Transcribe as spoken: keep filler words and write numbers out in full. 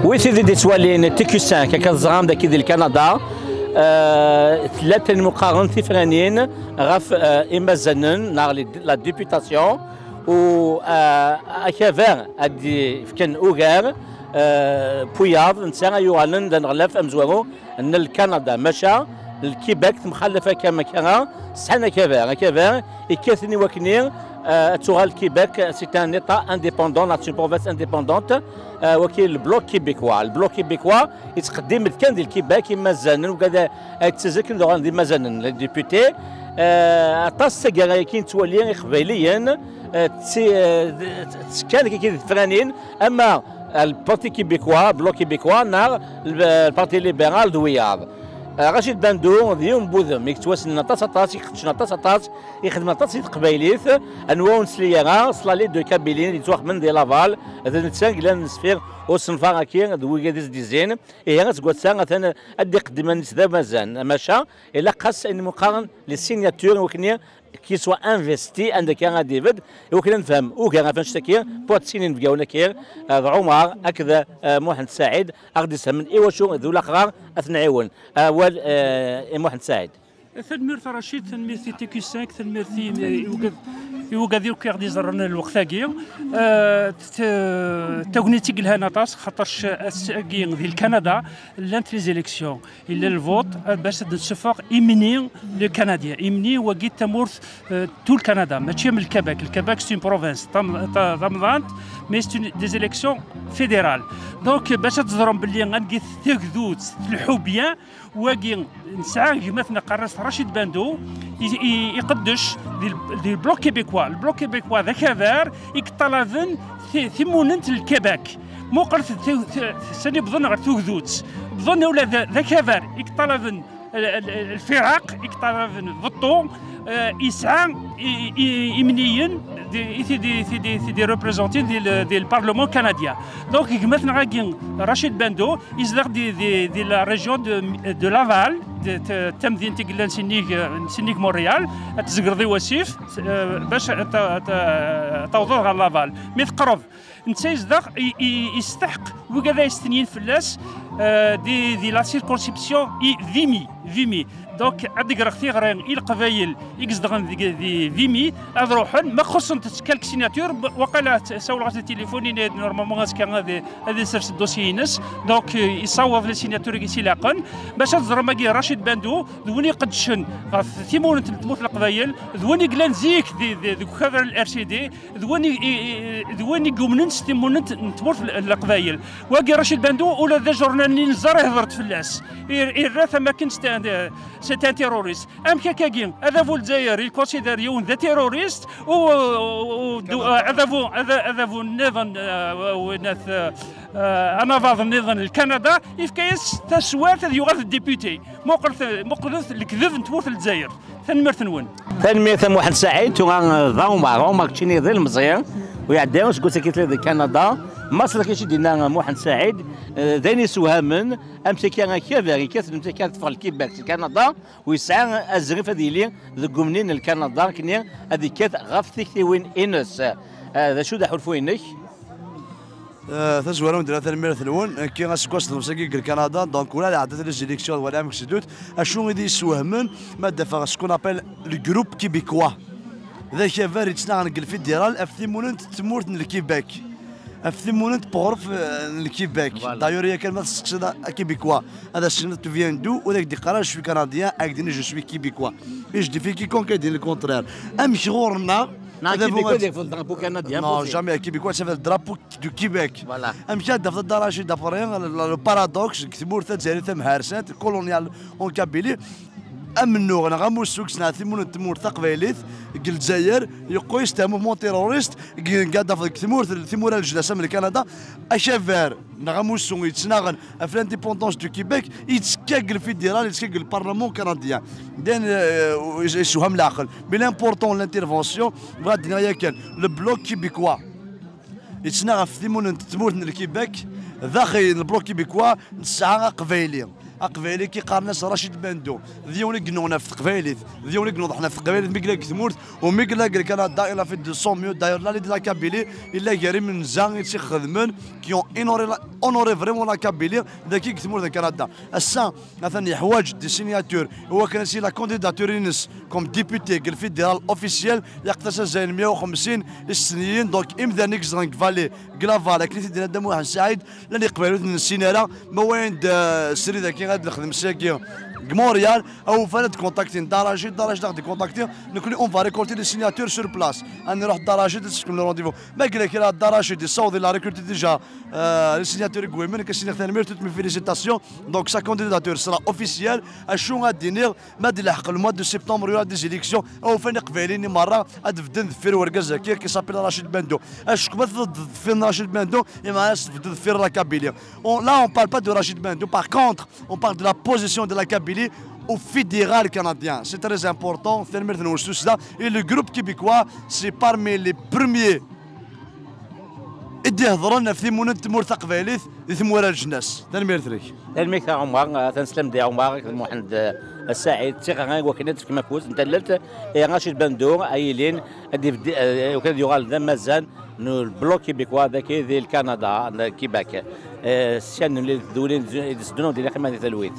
Wi tid i d-ittwalin T Q cinq, akka teẓram dagi di Lkanada, eh, tella tin imuqaren tifranin ɣef, eh, imazanen neɣ les, la députation, u, eh, akabar ad d-ifken ugar, eh, n wiyaḍ netta ay yuɣalen d aneɣlaf amezwaru n Lkanada, maca Lkibek temxallaf akka makara, sɛan akabar, akabar ikkaten i wakni, eh, ad tuɣal Lkibek, c'est un état indépendant, c'est une province indépendante, eh, waki le bloc québécois. Le bloc québécois yettqeddim-d kan di Lkibek imazanen, ugad ay ttazakren d imazanen, les députés. Eh, aṭas taggara-agi nettwali iqbayliyen, eh, tti-, eh, ttekkan kiki di tefranin, ama le Parti québécois, Bloc québécois, neɣ le, le Parti libéral d wiyaḍ. Eh, Rachid Bandou d yiwen n wudem i yettwassnen aṭas aṭas, iqeddcen aṭas aṭas, ixdem aṭas i teqbaylit. Anwa ur nesli ara, Slali de Kabylie, yettwaxmen di Laval, d netta i yellan mesfir usenfar-agi d wigad i s-d-izzin. Ihi, seg wass-a atan ad d-iqeddem allen-is d amazan, maca ilaq-as ayen imuqaren les signatures, i wakken qu'il soit investi, anda akka ad ibedd, i wakken ad nefhem ugar ɣef annect-agi, pour ad ttinin inebgawen-agi, eh, d Ɛumar akked, eh, Muḥend Saɛid, ad ɣ-d-isfehmen i wacu d ulaqrar ad t-nɛiwen. Awal, eh, i Muḥend Saɛid. Tanemmirt a Racid, tanemmirt i T Q cinq, tanemmirt i, i wigad, i wigad akk i ɣ-d-iẓerren lweqt-agi. Eh, t-, t-, tagnit i yelhan aṭas, xaṭerc ass-agi di Lkanada llant les élections. Yella lvuṭ, eh, bac ad nessufeɣ imni le Canadien. Imni wagi d tamurt, eh, tout le Canada, mačči am le Québec. Le Québec, c'est une province, tam-, ta-, tamḍant, mais c'est une, des élections fédérales. Donc, bac ad teẓrem belli angi tagdut tleḥḥu bien, wagi nesɛa gma-tneɣ qqaren-as Rachid Bandou, i, i, iqeddec di, di le Bloc québécois. Le Bloc québécois d akabar i yeṭṭalaben ti-, timunent n le Québec. Muqlet ti-, ti-, sani wwḍen ɣer tugdut. Wwḍen ula d, d akabar i yeṭṭalaben l-, l-, lfiraq, i yeṭṭalaben beṭṭu, eh, yesɛa i, i, imniyen, di, i t-id, i t-id, i t-id-représenter di le, di le Parlement canadien. Donc, gma-tneɣ-agi, Rachid Bandou, yezdeɣ di, di, di la région de, de Laval, di t-, tamdint i yellan sinnig, sinnig Montréal, ad tzegreḍ i wasif, eh, bac ad ta-, ad ta-, ad tawḍeḍ ɣer Laval. Mi teqreb, netta yezdeɣ, i, i, yesteḥq wigad ay yestenyin fell-as, eh, di, di la circonscription i Vimy, Vimy. Donc, ad d-greɣ tiɣri i Leqbayel i izedɣen deg, di Vimy, ad ruḥen, ma xuṣṣent quelques signatures, b-, waqila t-, sawleɣ-as di tilifun, yenna-yi-d normalement azekka ad, ad isers dossier-ines. Donc, eh, yessaweḍ les signatures i s-ilaqen. Bac ad teẓrem agi, Rachid Bandou, d win iqeddcen ɣef timunent n tmurt n Leqbayel, d win i yellan zik di, di, deg ukabar n le R C D, d win i, i, i, d win i yumnen s timunent n tmurt n Leqbayel. Wagi Rachid Bandou, ula d ajurnal-nni neẓẓar ihder-d fell-as. I, irra-t am akken c'est un, c'est un terroriste. Amek akkagi? Adabu n Lezzayer, il considère yiwen d terroriste, u, u, u, du-, adabu, ada-, adabu nniḍen, eh, winat, eh, eh, anabaḍ nniḍen n Kanada, yefka-yas taswart ad yuɣal d député. Muqlet, muqlet lekdeb n tmurt n Lezzayer. Tanemmirt-nwen. Tanemmirt a Muḥend Saɛid, tura, eh, d Ɛumar. Ɛumar keččini d ilemẓi, u iɛedda useggas-agi tella di Kanada. Maṣel kečč i d-yenna Muḥend Saɛid, eh, d ayen isewhamen, amek akka akabar, yekkat, amek akka teffeɣ Lkibek si Kanada, u yesɛa azref ad yili deg umni n Lkanada, akken ad yekkat ɣef tiktiwin-ines. Eh, d acu d aḥulfu-inek? Eh, tazwara n dira, tanemmirt-nwen. Nekki aseggas d lemsagi deg Lkanada, donc ula d ɛeddat les élections, wala amek sedut. Acu i d-yessewhmen, ma d-afeɣ ce qu'on appelle le groupe québécois. D akabar yettnaɣen deg lfidiral ɣef timunent n tmurt n Lkibek. Ɣef timunent n uɣref, eh, n Lkibek. Voilà. D'ailleurs, yakan ma testeqsiḍ a, a Québécois, ad as-tiniḍ tu viens d'où, u ad ak-d-iqqar je suis canadien, ad ak-d-ini je suis québécois. Et je défie quiconque ad d-yini le contraire. Amek ɣur-neɣ? Non, ad abu-, Québécois, ad il faut le drapeau canadien. Non, jamais. Québécois, ça fait le drapeau du Québec. Voilà. Amek ad d-tafeḍ a Dda Racid après, le, le, le paradoxe, deg tmurt tazzayrit tamharsant, coloniale en Kabylie, amennuɣ neɣ amussu i yesɛa timunent n tmurt taqbaylit deg Lezzayer, yeqqu-yas d mouvement terroriste, deg, deg ad tafeḍ deg tmurt, timura n lejdud am Lkanada, akabar neɣ amussu yettnaɣen ɣef l'indépendance du Québec, yettekka deg lfidiral, yettekka deg le Parlement canadien. Then, euh, yessewham leɛqel. Mais l'important, l'intervention, bɣiɣ ad d-iniɣ yakan, le bloc québécois yettnaɣ ɣef timunent n tmurt n Lkibek, daxel n le bloc québécois nesɛa aqbayli. Aqbayli ki qqaren-as Rachid Bendo, d yiwen i yennuɣen ɣef teqbaylit, d yiwen i ineḍḥen ɣef teqbaylit mi yella deg tmurt, u mi yella deg Kanada, il a fait de son mieux. D'ailleurs, l'année de la Kabylie, yella gar imenza i tt-ixedmen, qui ont honoré, la- honoré vraiment la Kabylie, dagi deg tmurt n Kanada. Ass-a, atan yeḥwaǧ des signatures, i wakken ad yili la candidature-ines comme député deg le fédéral officiel, yeqq-as azal n meyya u xemsin isniyen, donc imdanen i izedɣen deg Vallée, deg Laval, akken i t-id-yenna Dda Muḥend Saɛid, llan Iqbayliyen ur ten-nessin ara, ma wayen d, euh, srid-agi ad nexdem sagi deg Montréal, awufan ad kontaktin Dda Rachid, Dda Rachid ad kontaktin, nekni on va récolter les signatures sur place. Ad nruḥ Dda Rachid, ad s-fken le rendez-vous. Ma yella kra, Dda Rachid yessaweḍ, il a récolté déjà, euh, les signatures deg wimen, nekk ad s-iniɣ tanemmirt, toutes mes félicitations. Donc sa candidature sera officielle. Acu ad d-iniɣ, ma d-ilḥeq le mois de septembre, il y aura des élections, awufan Iqbayliyen merra ad bdden deffir urgaz-agi qui s'appelle Rachid Bendo. Acku ma tebded deffir n Rachid Bendo, imeɛna ad tebded deffir la Kabylie. On, là, on parle pas de Rachid Bendo. Par contre, on parle de la position de la Kabylie au fédéral canadien. C'est très important. Tanemmirt-nwen s tussda. Et le groupe québécois, c'est parmi les premiers i d-ihedṛen ɣef timunent n tmurt taqbaylit di tmura leǧnas. Tanemmirt-ik. Tanemmirt a Ɛumar, atan slam di Ɛumar akked Muḥend, eh, Saɛid, d tiɣri i wakken ad tefkem afus n tallelt i Rachid Bendo, ay ilin ad ibedd-, eh, wakken ad yuɣal d amazan n le Bloc québécois dagi di Lkanada, n Québec. Eh, s yan n tduli i d-iteddun, ad d-iniɣ iman di talwit.